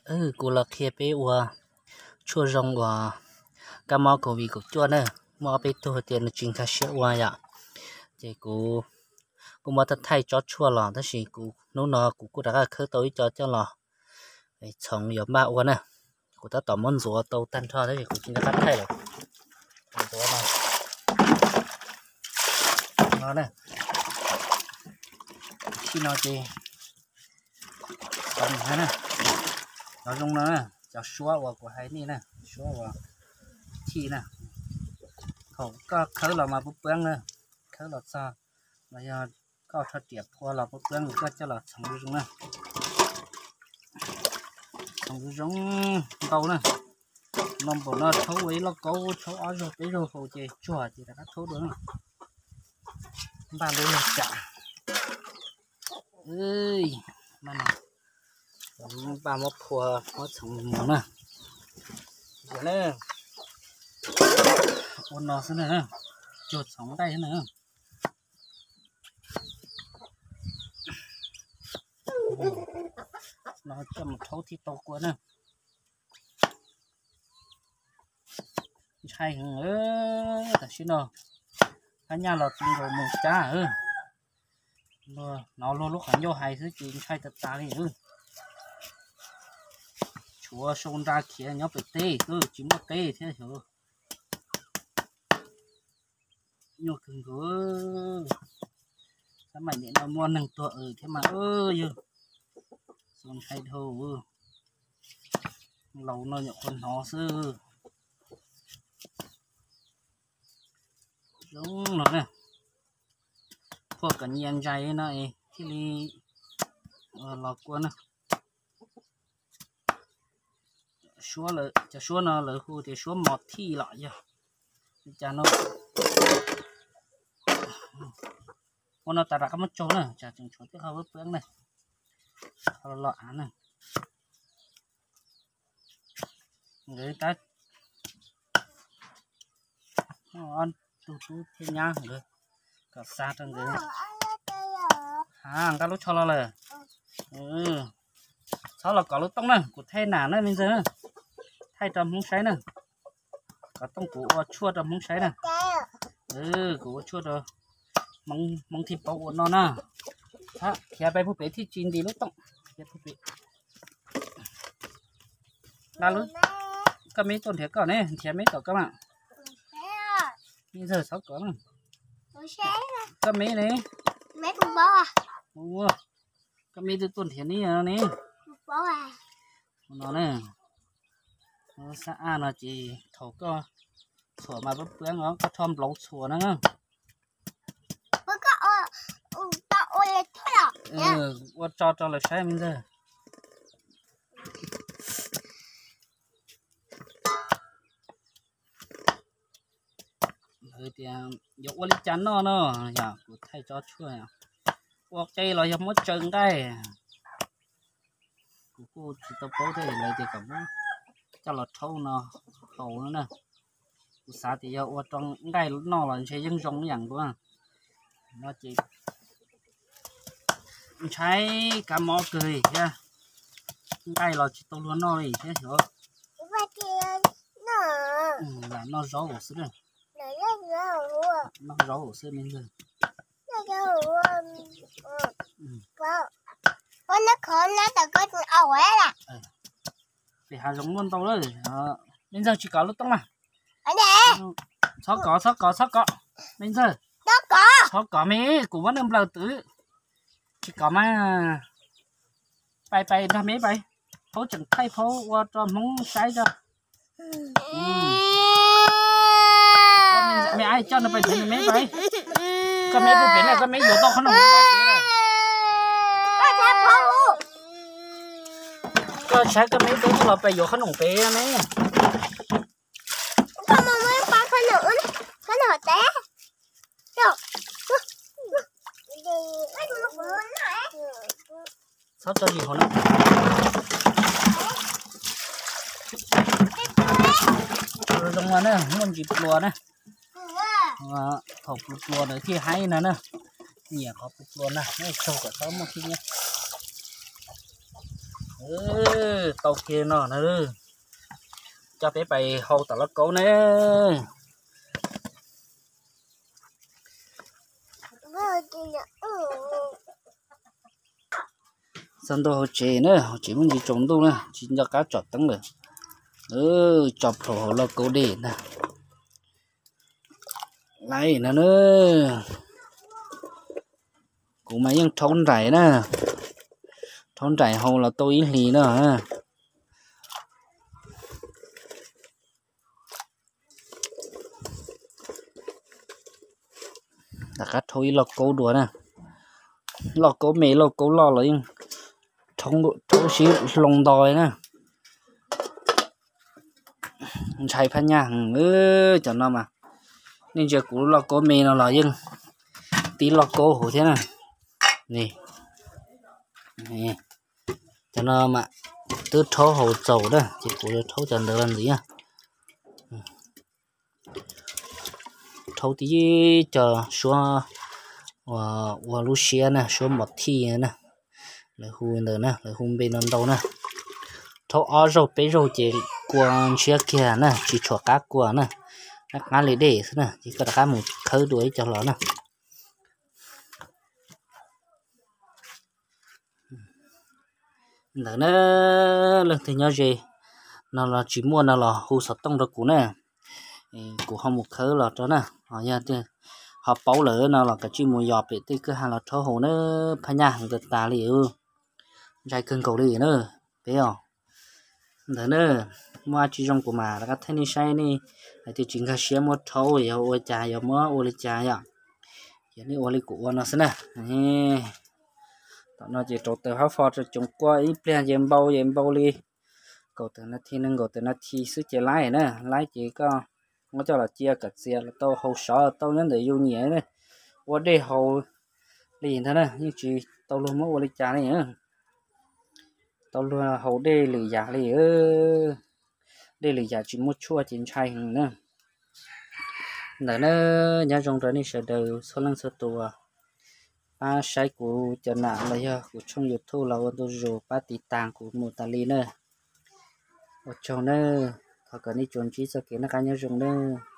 Kuv los qhia peb ua tshuaj zoo uas kab mob covid kaum cuaj na. Muaj ob peb tug tias nws tsis nkag siab ua yom, ces kuv kuj muab thaij tsob tshuaj los, tab sis kuv hnub no kuv kuj rov qab khawb tau ib co coj los txhoov yuav npaj ua na. Kuv tab tom muab ntxuav tau tag nrho tab sis kuv tsis nco qab thaij lawm. Ntxuav no, no na, tib no ces txhoov na, cov zoo no na, cov suab uas kuv hais nej na, suab uas thij na, thaum koj khawb los mas pub pab na, khawb los txog los yog koj rho riam phua los pub pab, koj coj los txhoov zoo na, txhoov zoo ntau na. No npaum no rhaub ua ib lauj kaub, rhaub ob zaug peb zaug hauv ces tsuag ces rov qab rhaub dua na. Npaj lub log tsam, npaj muab phua muab txhoov mus na. Ua no xwb na, tsuag txhoov nqaij na. No coj mus rhaub thiaj tau kua na. Ntshai heev, tam sim no phab nyaj los tsis nkaus mus cab. Hnov luag lub qhov ncauj hais xwb ces ntshai tas tas li. Tshuav sau nra khiav nyob pem teb xwb tsis muaj teb thiab xyov. Nyuaj kawg nkaus. Tab mas nim no muaj neeg tuag thiab mas yog txaus ntshai dhau. Laus no nyuam qhuav hnov xwb. Zoo no na, phua kom nyias ntsais no es thiaj li los kua na. Suab, cov suab no lawv hu tias suab mos thij los yog li cas no. Ua no tas rov qab muab tsaug na, tsam tseem tshuav tej qhov pab pab na, qhov los av na. Nkawd tab ob tug tub thiab nyab nkawd kom xa rau nkawd. Ha, nqa lub tsho los lawm. Txhob los kov lub tooj na, kuv thaij nam na me ntxawg, thaij rau Hmoob saib na. Kov tooj kuv ua tshuaj rau Hmoob saib na. Kuv ua tshuaj rau Hmoob thiaj paub ua no na. Khiav pem pug pem thiaj tsis ntis lub tooj. Khiav pug pem. Nqa lub, koj me tuaj nrhiav koj ne, nrhiav me tom koj mas. Me ntxawg txhob kov na. Koj me ne. Ua, koj me twb tuaj nrhiav ne ne. No ne, xab ab no ces thaum koj txhuam mas pab pab os, koj rho nplaum txhuam na. Ua tso rau lawv saib me ntxawg. Lawv tias yuav ua li cas noj no, yog kuv thaij tsob tshuaj, ua qe los yog muab tsaws nqaij. Kuv kuj tsis tau paub thiab, lawv tias kom muab coj los rhaub no haus no na. Kuv xav tias yog ua rau nqaij noj los ntshe yeej zoo ib yam nkaus. No ces ntshai kab mob kawg li thiab, nqaij los tsis tau luag noj li thiab xyov. Lam noj zaub xwb na. Noj zaub xwb me ntxawg. Pem hav zoov muaj ntau lawm. Me ntxawg tsis kov lub tooj na. Txhob kov, txhob kov, txhob kov. Me ntxawg, txhob kov me, kuv muab nej nplawm twb. Tsis kov mas. Pais pais nrog me pais. Phaub tseem thaij phaub ua rau Hmoob saib tso. Me ab coj no pais nrhiav me pais. Koj me pub pem na, koj me yuav tau qhob noom pem na. Koj saib koj me peb los pais yuav qhob noom pem na. Txhob tso zis hauv na. Zoo no na, muaj ntsis pluas na. Thaum pluas pluas ntawd thiaj haib no na. Nyiam qhov pluas pluas na, tsaug kom txhob muaj khib nyiab. Tau kiag no na, coj peb pais hau tom lauj kaub ne. Txog ntua hauv tsev na, hauv tsev muaj ntsis tsaus ntuj na, tsis nco qab tsom teeb lawm. Tso plhuav hauv lauj kaub dej na. Laib no na, kuv mas yeej rhaub nraim na, rhaub nraim hau los tau ib hlis na. Rov qab rhaub ib lauj kaub dua na. Lauj kaub me lauj kaub loj los yeej rhaub sib hloov nto na. Ntshai phab nyaj heev. Cov no mas, nej ntsia kuv lauj kaub me no los yeej tib lauj kaub huv thiab na. Cov no mas twb rhaub hau txaus na, ces kuv rhaub cov ntawd los ntxiv na. Rhaub tib co suab ua lub siab na, suab mos thij na, lawv hu ntawd na, lawv hu npe no ntau na. Rhaub ob zaug peb zaug ces kua ntshiab kiag na, tsis tshua qab kua na, qab qab li dej xwb na, ces koj rov qab mus khawb dua ib co los na. Ntawd na, leej twg nyob ze no los tsis muaj no los hu xov tooj rau kuv na, kuv ho mus khawb los rau na. Ho yog ho paub lawm no los kav tsij mus yos pem tej kwj ha los rhaub hau na, phab nyaj heev tas tas li, ntshai kawg nkaus li na. Peb os, ntawd na, muaj dab tsi zoo kuv mam rov qab thaij nej saib, nej hais tias tsis nkag siab muab rhaub yog ua cas, yog muab ua li cas yom. Ces nej ua li kuv ua no xwb na. Tom no ces rauv taws hab fo rau coov kua ib pliag ces npau ces npau li kaum tawm nas this nees nkaum tawm nas this xwb ces laib na. Laib ces koj muab coj los cia kom txias los tau, hau sov tau nyob ntawm yus nyiam ua dej haus li ntag na, yeej tsis tau luag muab ua li cas li. Tau luag haus dej lwm yam li, dej lwm yam tsis muaj tshuaj ces ntshai heev na. Ntawd na, nyob zoo rau nej sawv daws txhua leej txhua tus pab saib kuv cov nam los yog kuv tshooj YouTube los ua ntu zus pab tiv tas kuv mus tas li na. Ua tsaug nawb, thov kom nej tsuas ntsib txoj kev noj qab nyob zoo nawb.